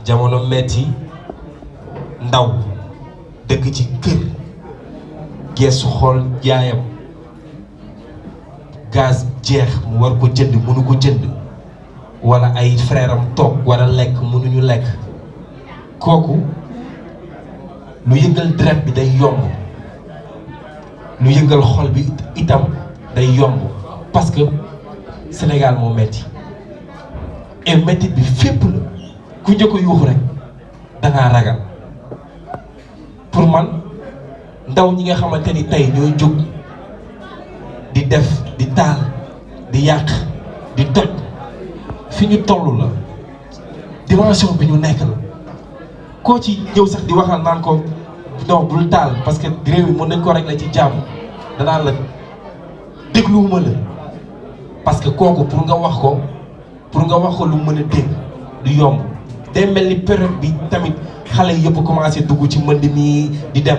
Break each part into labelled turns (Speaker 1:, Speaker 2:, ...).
Speaker 1: jamono metti ndaw dëkk ci kër geesu xool yaayam gaz jeex mu war ko jënd mënu ko jënd wala ay frère am toog war a lekk mënuñu lekk kooku lu yëngal deret bi day yomb lu yëngal xol bi itam day yomb parce que Sénégal moo metti et metti bi fépp la ku njëkk a yuuxu rek dangaa ragal pour man ndaw ñi nga xamante ni tey ñooy jóg di def di taal di yàq di toj fi ñu toll la dimension bi ñu nekk la koo ci ñëw sax di waxal naan ko non bul taal parce que réew mi mën nañ ko régler ci jàmm danaa la dégluwuma la parce que kooku pour nga wax ko lu mën a dégg du yomb day mel ni période bi tamit xale yëpp commencé dugg ci mbënd mi di dem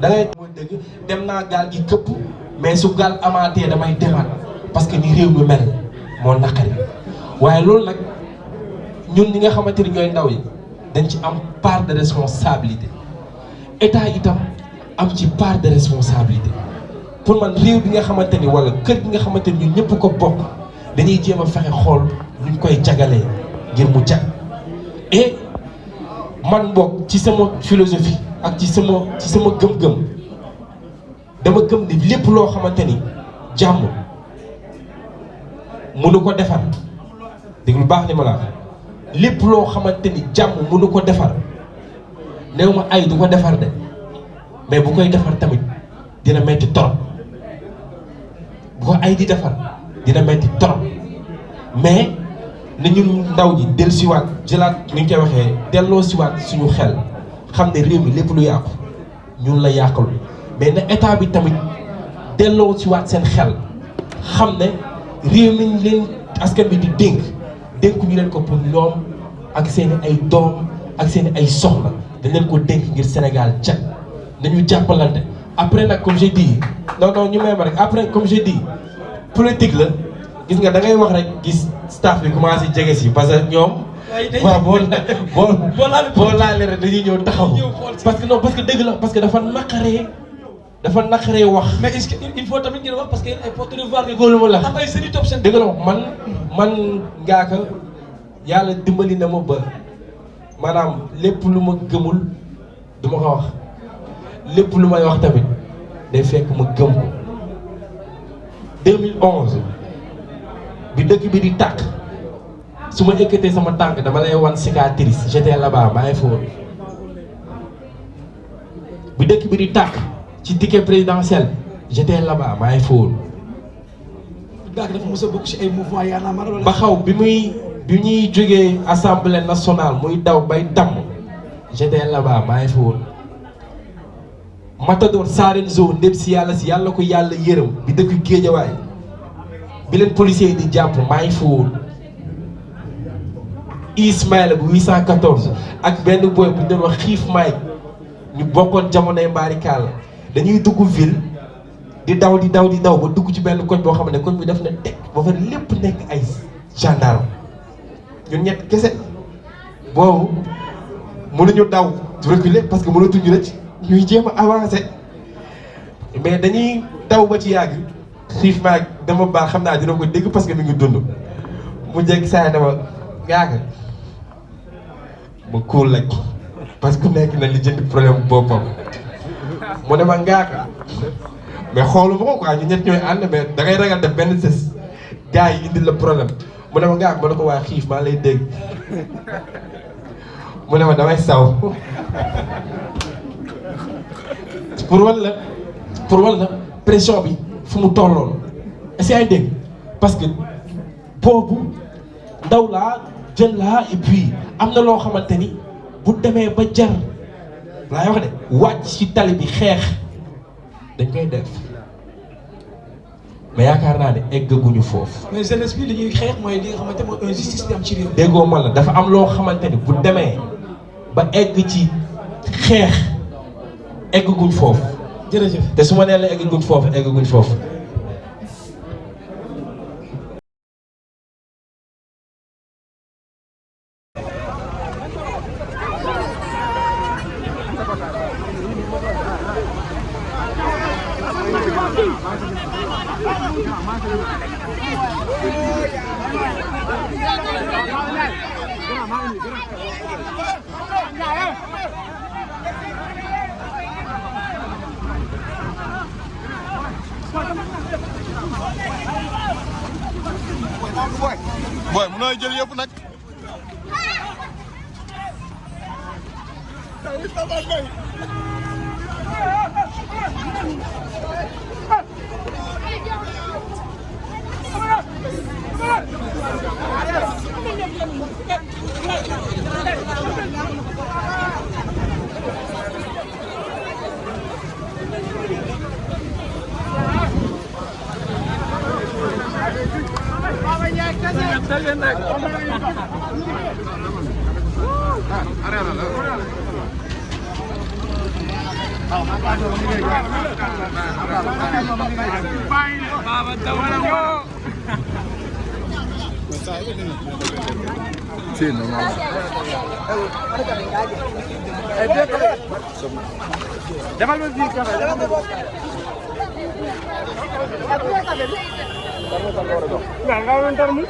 Speaker 1: da ngay mooy dëgg dem naa gaal gi këpp mais su gaal amaatee damay demaat parce que ni réew mi mel moo naqari waaye loolu nag ñun ñi nga xamante ni ñooy ndaw yi dañ ci am part de responsabilité état itam am ci part de responsabilité pour man réew bi nga xamante ni wala kër gi nga xamante ni ñun ñëpp ko bokk dañuy jéem a fexe xool nuñ koy jagalee ngir mu jag et man bokk ci sama philosophie ak ci sama gëm-gëm dama gëm ni lépp loo xamante ni jàmm mënu ko defar dégg lu baax li ma la lépp loo xamante ni jàmm mënu ko defar néew ma ay du ko defar de mais bu koy defar tamit dina metti torop bu ko ay di defar dina metti torop mais na ñun ndaw ji dellusiwaat jëlaat ni ñu koy waxee delloo siwaat suñu xel xam ne réew mi lépp lu yàqu ñun la yàqul mais na état bi tamit delloo siwaat seen xel xam ne réew mi leen askan bi di dénku ñu leen ko pour ñoom ak seen ay doom ak seen ay soxla dañ leen ko dénk ngir Sénégal jag nañu jàppalante après nag comme j'ai dit non ñu may ma rek après comme j'ai dit politique la gis nga da ngay wax rek gis staff bi commencé jege si parce que ñoom waaw boo laalee rek dañuy ñëw taxaw parce que dëgg la parce que dafa naqaree wax.
Speaker 2: mais est-ce que il faut tamit ngeen wax parce que ay porte-voix nga
Speaker 1: góorlu ma la
Speaker 2: am ay seen i topp seen
Speaker 1: dëgg la man Ngaaka yàlla dimbali na ma ba maanaam lépp lu ma gëmul du ma ko wax lépp lu may wax tamit day fekk ma gëm ko 2011 bi dëkk bi di tàkk su ma yëkkatee sama tànk dama lay wan cicatrice j'étais là-bas maa ngi foofu bi dëkk bi di tàkk ci ticket présidentiel j'étais là-bas maa ngi foofu
Speaker 2: Ngaaka dafa mos a bokk ci ay mouvement yaa naa mara
Speaker 1: ba xaw bi ñuy jógee assemblée nationale muy daw bay damm j'étais là-bas maa ngi foofu Matador Sarenzo ndem si yàlla ko yàlla yërëm bi dëkk Géejawaay bi leen policiers yi di jàpp maa ngi foofu Ismaïla bu 814 ak benn boy bu ñu doon wax xiif maay ñu bokkoon jamonoy mbaarikaal dañuy dugg ville di daw ba dugg ci benn koñ boo xam ne koñ bi def na teg ba fa lépp nekk ay gendarme ñun ñett kese boobu mënuñu daw reculer parce que mënatuñu rëcc ñuy jéem a avancer mais dañuy daw ba ci yàgg xiif maag dama baax xam naa dina ko dégg parce que mi ngi dund mu jekk saa dama Ngaaka ma kóol lañ parce que nekk na li jënd problème boppam mu ne ma Ngaaka mais xoolu ma ko quoi ñu ñett ñooy ànd mais da ngay ragal def benn sës gars yi indi la problème mu ne ma Ngaaka ma ne ko waa xiif maa lay dégg mu ne ma damay saw pour walla pression bi fu mu tolloon est-ce que ay dégg parce que boobu ndaw laa jël laa et puis am na loo xamante ni bu demee ba jar laay wax de wàcc ci tali bi xeex dañ koy def mais yaakaar naa ne eggaguñu foofu.
Speaker 2: mais jeunesse bi li ñuy xeex mooy li nga xamante mooy injustice bi am ci réew.
Speaker 1: déggoo ma la dafa am loo xamante ni bu demee ba egg ci xeex eggaguñ foofu.
Speaker 2: jërëjëf
Speaker 1: te su ma nee la eggaguñ foofu.
Speaker 3: boy mënoo jël yëpp nag. Sí, normal. Llámalo el café,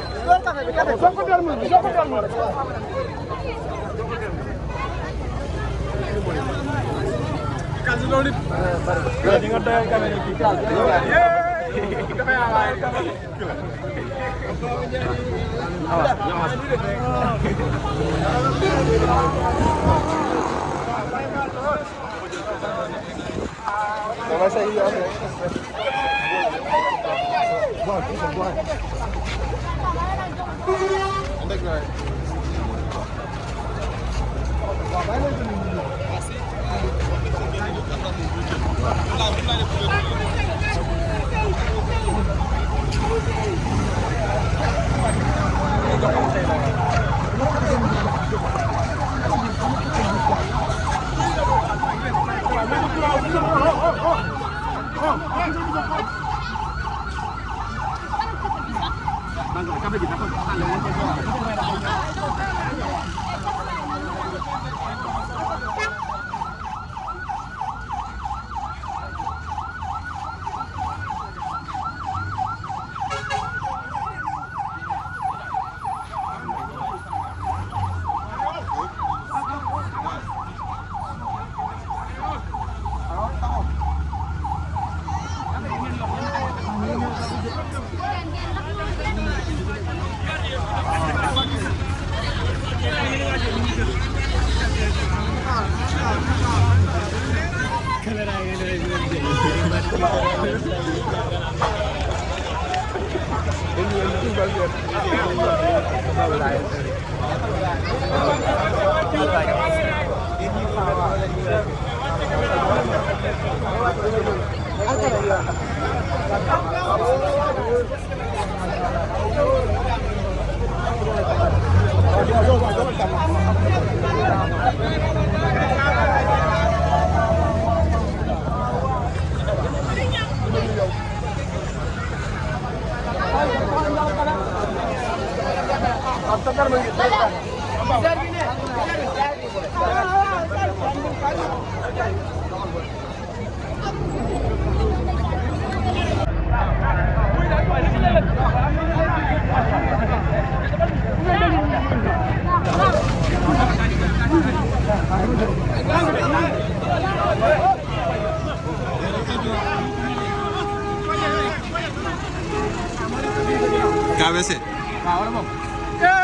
Speaker 3: KBC.